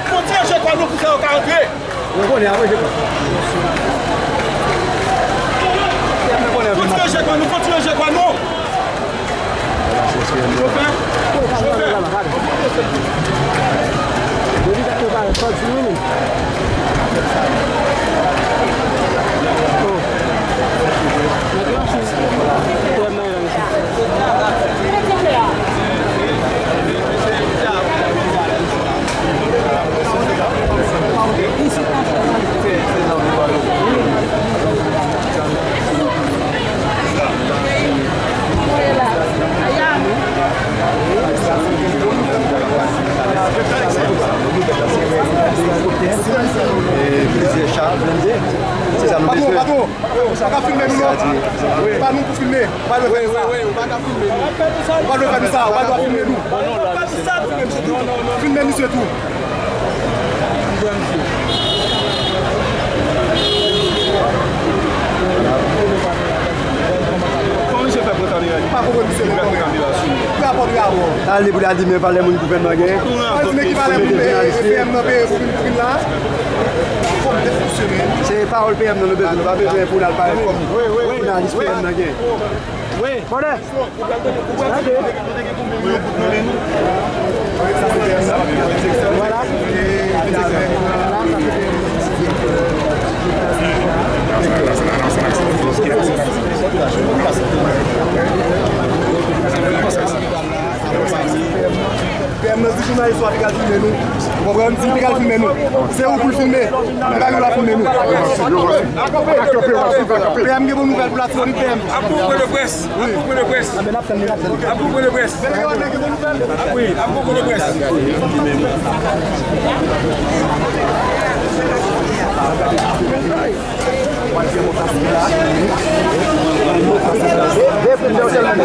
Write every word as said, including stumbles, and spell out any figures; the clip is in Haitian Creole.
Fon tire je kwa nou pou fè yo ka antre. Fon tire je kwa nou. Fon tire je kwa nou, fon tire je kwa nou. Chofè, chofè. Plizyè cha, blende. Se sa nou bezwen. Patwon, patwon, ou pa ka filme nou non. Se pa nou pou filme. Ou pa dwe fè nou sa. Ou pa dwe fè nou sa. Ou pa dwe filme nou. Filme misye tou. Kòman misye fè pran kamera li? Pa konprann misye menm. Li pran kamera sou li. Ki rapò li avè w? Sa li pou l al di men valè moun gouvènman gen. Al di men ki valè moun, e, e, P M nan peye pou vin, pou vin la. Fò m defonksyone. Se pawòl P M nan nou bezwen. Nou pa bezwen pou l al parèt kòm jounalis P M nan gen. Wi. Fòlè. P M nan di jounalis yo a te ka filme nou. Ou konprann? Di li te ka filme nou. Se ou pou l filme. Men pa nou la filme nou. P M gen bon nouvèl pou Latibonit, P M. Ap pou pwen de près. Ap pou pwen de près. Ap pou pwen de près. Delegasyon nèg gen bon nouvèl. Ap pou pwen de près. Depi nou sèlman.